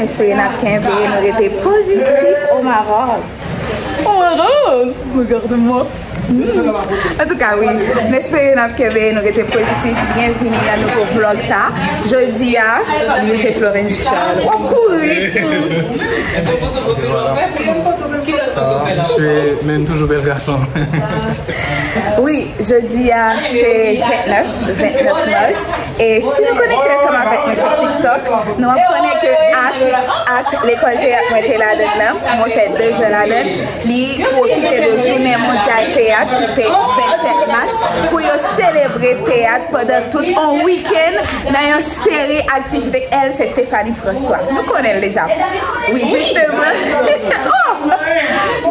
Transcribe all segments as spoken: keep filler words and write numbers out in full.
Espere n ap kenbe, nou rete pozitif au Maroc. Au Maroc, regarde-moi. Hmm. Antouka, wi, m espere n ap kenbe, nou rete pozitif. Byenvini nan nouvo vlog sa. Jodi a, li se Florence Charles. W ap kouri. Voilà. Sa va, misye menm toujou bèl gason. Wi, jodi a se vennèf, vennèf mas. E si nou konekte ansanm avèk mwen sou TikTok, nou ap konnen ke ak, ak lekòl teyat mwen te ladann nan, mwen fè de zan ladann, li pwofite de jounen mondyal teyat ki te vennsèt mas pou yo selebre teyat pandan tout on wikenn nan yon seri aktivite. L se Stéphanie François. Nou konnen l deja. Wi, jisteman. Oh!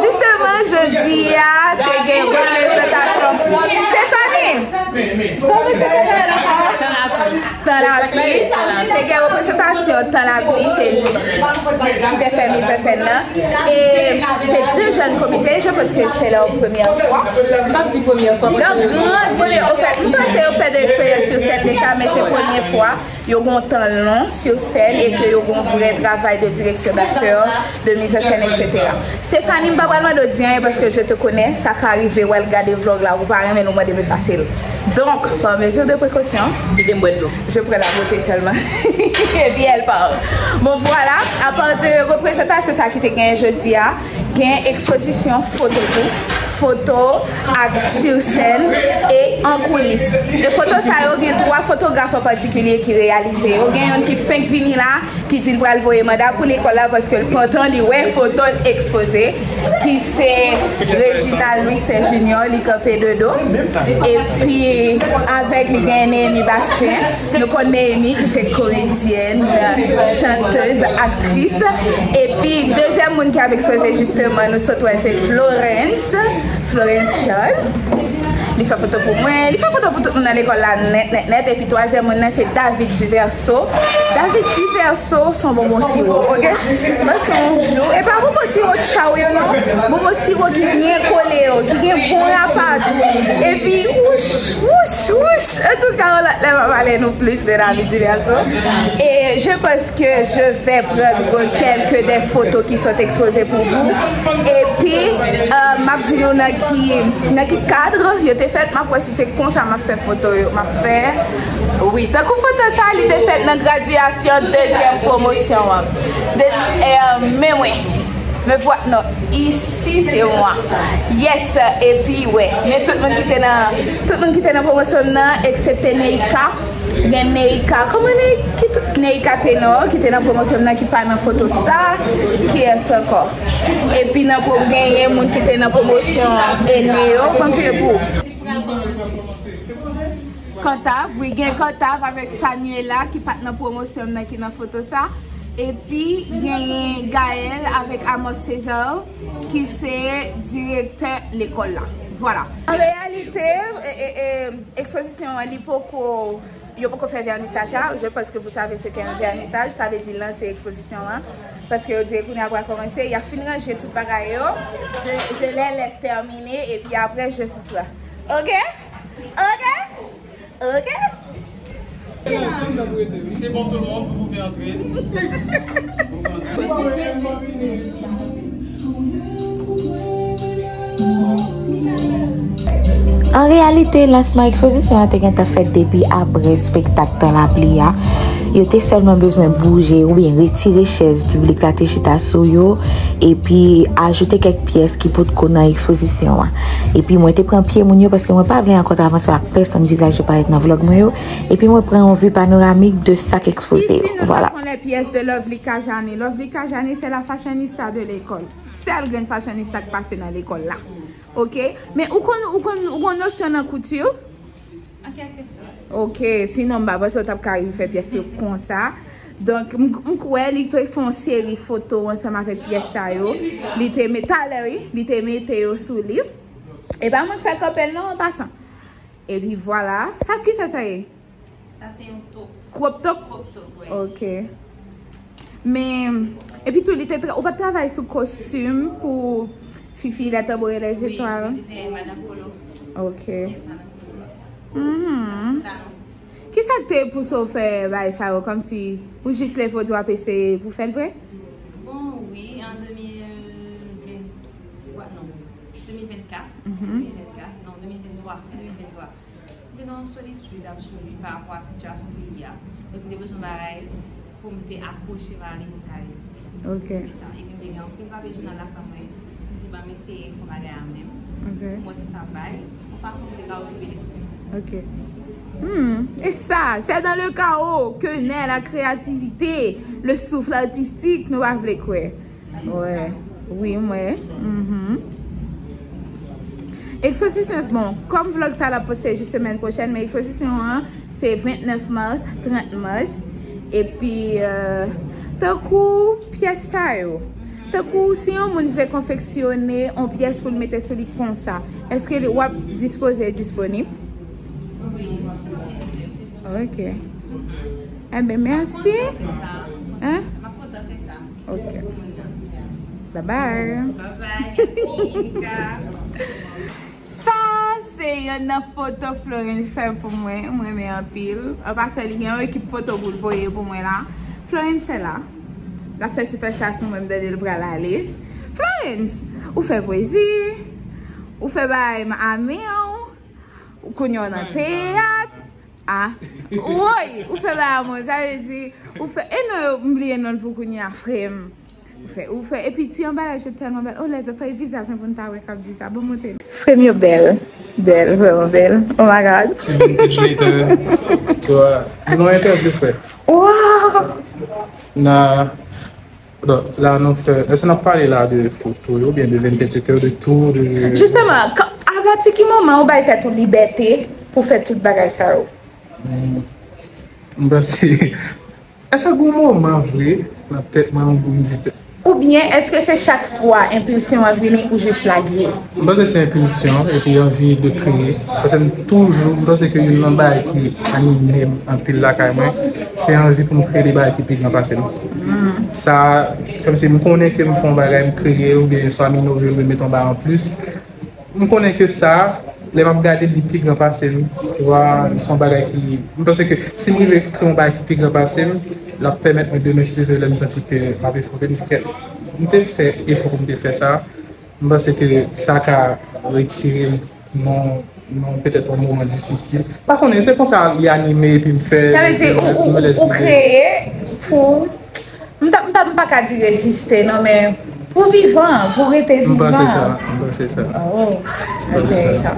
Jisteman, jodi a, te gen reprezantasyon. Stéphanie! Kòman se te fè ankò? Tan lapli. Te gen reprezantasyon Tan lapli, se li ki te fè mizannsèn nan. E se de jèn komedyen, je pense que c'est leur première fois. M p ap di premye fwa, paske... Leur grande première, au fait, m panse yo fè de eksperyans sou sèn deja, men se premye fwa yo gon tan long sou sèn e ke yo gon vrè travay de direksyon daktè, de mizannsèn, et cetera. Stéphanie, m pa pral mande w di anyen paske je te connais, sa ka rive w al gade vlog la, ou pa renmen l, ou mande m efase l. Donc, par mesure de précaution, kite m bwè dlo. Je prends la beauté seulement. Et puis elle part. Bon, voilà, apati de reprezantasyon sa ki te genyen jodi a, gen ekspozisyon foto tou. Foto ak sur scène e an koulis. E foto sa yo gen twa fotograf an patikilye ki reyalize yo. Gen youn ki fenk vini la, ki di l pral voye manda pou lekòl la paske l kontan li wè foto l ekspoze, ki se Reginald Louis Saint Junior, li kanpe de do. Epi avèk li gen Néhémie Bastien. Nou konn Néhémie ki se komedyèn, chantèz, aktris. Epi dezyèm moun ki ap ekspoze jisteman, nou sot wè se Florence, Florence Charles. Li fè foto pou mwen, li fè foto pou tout moun nan lekòl la nèt, nèt, nèt. Epi twazyèm moun nan se David Duverso. David Duverso se yon bonbon siwo, oke? Mwen se yon jou, e pa bonbon siwo tchaw yo non, bonbon siwo ki byen kole yo, ki gen bon rapadou. Epi wouch, wouch, wouch. Antouka, yon lòt lè m ap pale nou plis de David Duverso. E je pense que je vais prendre quelques des photos qui sont exposées pour vous. Epi, euh, m ap di nou nan ki, nan ki kad yo te fèt, m ap wè si se konsa m ap fè foto yo. M ap fè, wi, tankou foto sa, li te fèt nan gradyasyon dezyèm pwomosyon an. De, euh, men mwen, me vwa, non, isi se mwen. Yes, epi, wè, men tout moun ki te nan, tout moun ki te nan pwomosyon nan, eksepte Neika. Gen Neika, kòman Neika, ki t-, Neika Tenor, ki te nan pwomosyon nan, ki pa nan foto sa, kiyès ankò? Epi nan pwo-, genyen moun ki te nan pwomosyon ene yo, kòman se pou? Kantav, wi, gen Kantav avèk Fanuela, ki pa t nan pwomosyon nan, ki nan foto sa. Epi genyen Gaël avèk Amos César, ki se direktè lekòl la. Vwala. An reyalite, e, e, e, ekspozisyon an, li poko, yo poko fè vènisaj la. Je pense que vous savez ce qu'est un vernissage. Sa vle di lanse ekspozisyon an. Paske yo di kounye a pral kòmanse. Y ap fin ranje tout bagay yo. Je, je les laisse terminer et puis après, je vous prends. Ok? Ok? Ok? C'est bon, tout le monde, vous pouvez entrer. An reyalite, lansman ekspozisyon an te gentan fèt depi apre espektak Tan lapli a. Yo te sèlman bezwen bouje oubyen retire chèz piblik la te chita sou yo, epi ajoute kèk pyès ki potko nan ekspozisyon an. Epi mwen te pran pye moun yo paske mwen pa vle an kontravansyon ak pèsonn vizaj yo parèt nan vlòg mwen yo. Epi mwen pran yon vi panoramik de sa k ekspoze yo. Ici, nous avons les pièces de Lovely Kajane. Lovely Kajane, c'est la fashionista de l'école. Sèl grenn fashionista k pase nan lekòl la. Ok? Men ou konn, ou konn, ou konn nosyon nan kouti? An kèlke sòt. Ok, sinon m pa panse w t ap ka rive fè pyès yo konsa. Donk, m, m kwè li te fè yon seri foto ansanm avèk pyès sa yo. Li te met, talè, wi, li te mete yo sou li. E pa mwen k fè kanpe l non, an pasan. Epi vwala. Sa, kisa sa ye? Sa se yon top. Crop top? Crop top, wi. Ok. Men, epi tou, li te tra-, ou pa t travay sou kostim pou Fifi, la Tambour et les Étoiles? Wi, mwen te fè Madan Kolo. Ok. Yes, Madan Kolo. Mhm. Sa se pou talon. Kisa k te pouse w fè bagay sa yo, kòmsi ou jis leve w di w ap eseye pou fè l vre? Bon, wi, an de mil venntwa, non, de mil vennkat, de mil vennkat, non, de mil venntwa, fen de mil venntwa. M te nan yon solitid absoli pa rapò a sitiyasyon peyi a. Donk, m te bezwen bagay pou m te akwoche m a li pou m ka reziste. Ok. Se sa. Epi m te gen anpil papye jounal lakay mwen. M di, "Ban m eseye fè yon bagay a menm." Ok. Pou mwen, se sa bay. Yon fason pou m te ka okipe lespri m. Ok. Hmm, et ça, c'est dans le chaos que naît la créativité, le souffle artistique, nou pa vle kwè. Wè. Wi, mwen. Mhm. Ekspozisyon, bon, kòm vlog sa l ap poste jis semèn pwochèn, men ekspozisyon an, se vennèf mas, trant mas. Epi, euh, tankou pyès sa yo. Tankou si yon moun vle konfeksyone yon pyès pou l mete sou li konsa, èske li, w ap dispoze disponib? Wi, byensi. Ok. Enben, mèsi. M ap kontan fè sa. Hein? M ap kontan fè sa. Ok. Bye bye. Bye bye. Mèsi, Mika. Sa se yonn nan foto Florence fè pou mwen. Mwen renmen anpil. An pasan, li gen yon ekip foto pou l voye pou mwen la. Florence fè la. L ap fè sipèsta sou mwen, m tande l pral ale. Florence, ou fè pwezi. Ou fè bagay m ame w. Kounye a w nan teyat. Ah. Woy, ou fè bagay ame w. Sa vle di, ou fè, e non, m bliye non l pou kounye a, frè m. Ou fè, ou fè, epi ti anbalaj yo tèlman bèl. Oh, lèzafè vizaj mwen pou n ta wè k ap di sa. Bon, montre nou. Frè m yo bèl. Bèl, vrèman bèl. Oh my God. Ti moun te jete, tu vois. Nou nan entèvyou, frè. Wow! Na, bon, la nou fè, èske n ap pale la de foto yo, oubyen de vintage etcetera, de tou, de... Jisteman, ka-, apati ki moman ou bay tèt ou libète pou fè tout bagay sa yo? Hmm. M panse, èske gen yon moman vre nan tèt mwen pou m di tèt? Oubyen èske se chak fwa enpilsyon an vini ou jis lage? M panse se enpilsyon epi anvi de kreye. Paske m toujou, m panse ke youn nan bagay ki anime m anpil lakay mwen, se anvi pou m kreye de bagay ki pi gran pase m. Sa, kòmsi m konnen ke m fè yon bagay, m kreye, oubyen swa m inove, oubyen m mete yon bagay anplis. M konnen ke sa, lè m ap gade li pi gran pase m, tu vois, se yon bagay ki, m panse ke si m rive kreye yon bagay ki pi gran pase m, l ap pèmèt mwen demen, si Dye vle, lè m santi ke m ap efòre, m di ke m te fè efò pou m te fè sa, m panse ke sa ka retire m nan, nan petèt yon moman difisil. Pa konnen, se konsa li anime epi m fè... Sa vle di, ou, ou, ou kreye pou M ta, m ta, m pa ka di reziste, non, men pou vivan, pou rete vivan. M panse sa, m panse sa. Oh, enteresan.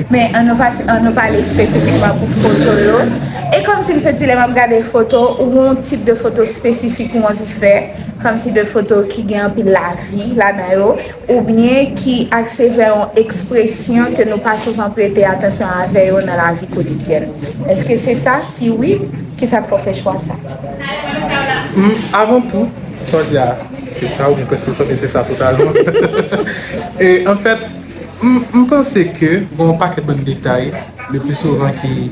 Men an nou pase, an nou pale espesifikman pou foto yo. E kòmsi m santi lè m ap gade foto, ou yon tip de foto espesifik ou anvi fè, kòmsi de foto ki gen anpil lavi ladan yo, oubyen ki akse vè yon ekspresyon ke nou pa souvan prete atansyon avè yo nan lavi kotidyèn. Èske se sa? Si wi, kisa k fè w fè chwa sa? Mm, avan tou, sa w di a, se sa, ou byen prèske sòt, e se sa totalman. E anfèt, m, m panse ke gen yon pakèt bann detay, le pli souvan ki,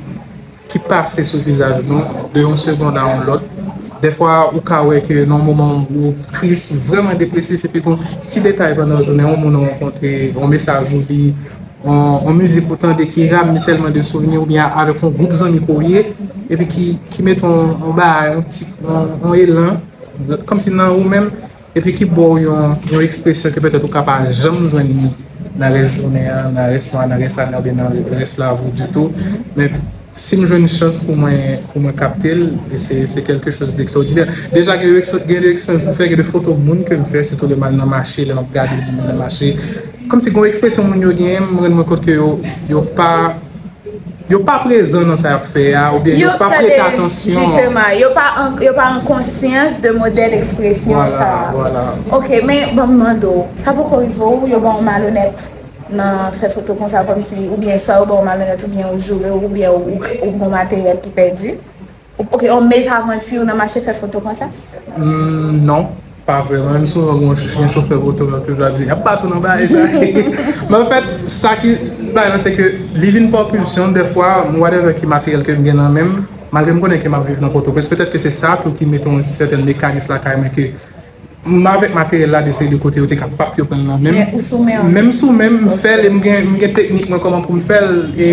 ki pase sou vizaj nou, de yon segonn a yon lòt. Dèfwa, ou ka wè ke nan yon moman ou tris, vrèman depresif, epi gon ti detay pandan jounen, yon moun ou rankontre, yon mesaj ou li, yon, yon mizik ou tande ki ramne tèlman de souvni, oubyen avèk yon gwoup zanmi ke w ye, epi ki, ki mete yon, yon bagay, yon ti, yon, yon elan, kòmsi nan ou menm, epi ki ba w yon, yon ekspresyon ke petèt ou ka pa janm jwenn li nan rès jounen an, nan rès mwa, nan rès ane, oubyen nan rès lavi w ditou. Men si m jwenn chans pou mwen, pou mwen kapte l, e se, se quelque chose d'extraordinaire. Deja, gen de eksp-, gen de eksperyans m fè, gen de foto moun ke m fè, sitou lè m al nan mache, lè m ap gade moun nan mache. Kòmsi gen yon ekspresyon moun yo genyen, m rann mwen kont ke yo, yo pa, yo pa prezan nan sa y ap fè a, oubyen yo pa prete atansyon. Jisteman, yo pa an, yo pa an konsyans de modèl ekspresyon sa a. Vwala, vwala. Ok, men ban m mande w, sa poko rive w, yo ba w malonèt nan fè foto konsa, kòmsi, oubyen swa yo ba w malonèt, oubyen yo joure w, oubyen ou, ou, ou gon materyèl ki pèdi? Ou, ok, yon mezavanti nan mache fè foto konsa? Hmm, non, pa vrèman. Menm souvan, gon ch-, gen chofè moto k ap toujou ap di, "Y ap bat ou nan bagay sa." Men anfèt, sa ki bagay la, se ke li vin pa enpilsyon, dèfwa, whatever ki materyèl ke m gen nan men m, malgre m konnen ke m ap viv nan Pòtoprens, petèt ke se sa tou ki mete yon sètèn mekanis lakay mwen ke m avèk materyèl la de seri de kote yo te ka p ap yo pran l nan men m. Men ou sou men w. Menm sou men m, m fè l, e m gen, m gen teknik mwen kòman pou m fè l, e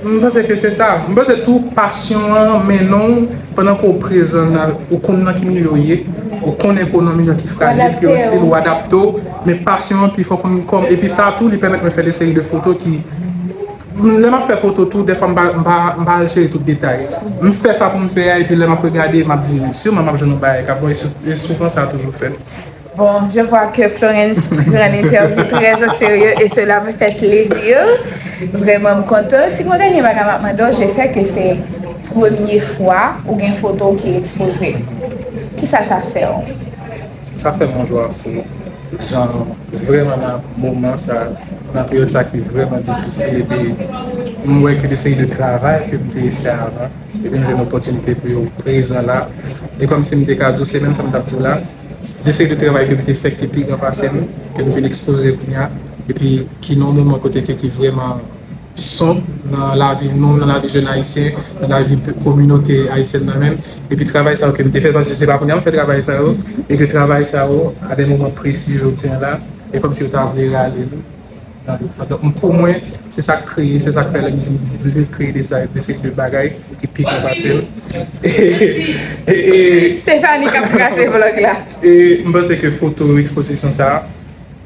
M panse ke se sa. M panse tou pasyon an mennen w pandan ke w prezan nan, ou konn nan ki milye w ye, ou konnen ke w nan milye ki frajil, ke ostil, ou adapte w, men pasyon an pi fò konn kòm. Epi sa tou, li pèmèt mwen fè de seri de foto ki, lè m ap fè foto tou, dèfwa m pa, m pa, m pa al chèche tout detay. M fè sa pou m fè a, epi lè m ap regade, m ap di, siman m ap jwenn yon bagay k ap bon, e sou-, e souvan sa toujou fèt. Bon, je vois que Florence prend l'interview très au sérieux et cela me fait plaisir. Vraiment, je suis content. Si mon dernier bagay, je sais que c'est la première fois ou une photo qui est exposée. Qui ça, ça fait? Sa fè m yon jwa fou. Jan, vrèman nan moman sa, nan peryòd sa ki vrèman difisil, epi m wè ke de seri de travay ke m te fè avan, epi m jwenn opòtinite pou yo prezan la. E kòmsi m te ka di w, se menm sa m t ap di w la, de seri de travay ke m te fè ki pi gran pase m, ke m vin ekspoze kounye a, epi ki nan yon moman kote ke ki vrèman sonb nan lavi nou, nan lavi jèn ayisyen, nan lavi pe-, kominote ayisyèn nan menm. Epi travay sa yo ke m te fè, paske se pa kounye a m fè travay sa yo, e ke travay sa yo, a de moman presi jodi a la, e kòmsi yo ta vle rale nou nan lefò. Donk, pou mwen, se sa k kreye, se sa k fè lè m di m vle kreye de sa, de seri de bagay ki pi gran pase m. E, e, e, Stephanie k ap krase vlòg la. E m panse ke foto ekspozisyon sa a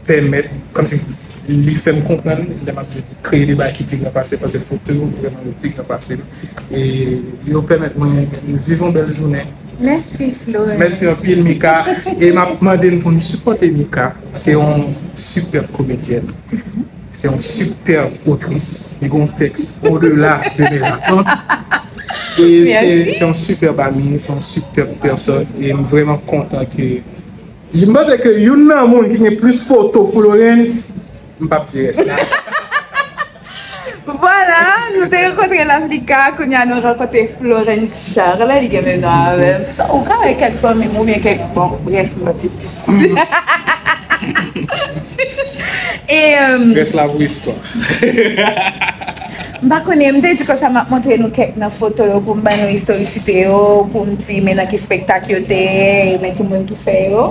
pèmèt, kòmsi li fè m konprann, lè m ap di kreye de bagay ki pi gran pase, paske foto yo vrèman yo pi gran pase m. E yo pèmèt mwen viv yon bèl jounen. Mèsi, Florence. Mèsi anpil, Mika. E m ap mande n pou n sipòte Mika. Se yon sipèb komedyèn. Se yon sipèb otris. Li gen yon tèks au-delà de mes attentes. E se, Mèsi. Se yon sipèb ami, se yon sipèb pèsòn. E m vrèman kontan ke, m panse ke youn nan moun ki gen plis foto Florence, m p ap di rès la. Vwala, nou te rankontre Laflika, kounye a nou rankontre Florence Charles, li gen menm non avè m. So, ou ka wè kèk fanmi m oubyen kèk, bon, brèf, m p ap di plis. E, euh, Rès la pou istwa. M pa konnen, m te di konsa m ap montre nou kèk nan foto yo pou m ban nou istorisite yo, pou m di men nan ki spektak yo te ye, men ki moun ki fè yo.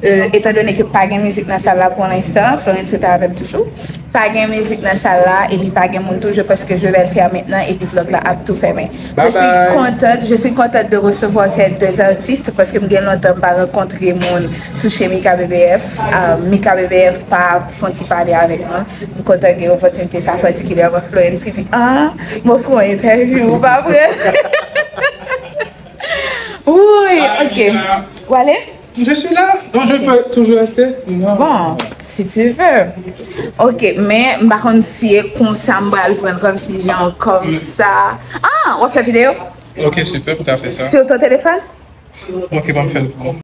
Euh, etan done ke pa gen mizik nan sal la pou lenstan, Florence rete avè m toujou. Pa gen mizik nan sal la, epi pa gen moun toujou paske Jovel fè a mentnan, epi vlòg la ap tou fèmen. Je suis contente, je suis contente de recevoir ces deux artistes paske m gen lontan m pa rankontre moun sou chen Mika B B F. Euh, Mika B B F pa fè yon ti pale avèk mwen. M kontan gen opòtinite sa, patikilyèman Florence ki di, ah, mwen fè yon entèvyou, ou pa vre? Wi, ok. Ou ale? Je suis là. Donc, je peux toujours rester? Non. Bon, si tu veux. Ok, men m pa konn si e konsa m pral pran l kòmsi jan kòmsa. Ah, w ap fè videyo? Ok, super, pou ta fè sa. Sur ton téléphone? Ok, ban m fè l pou ou.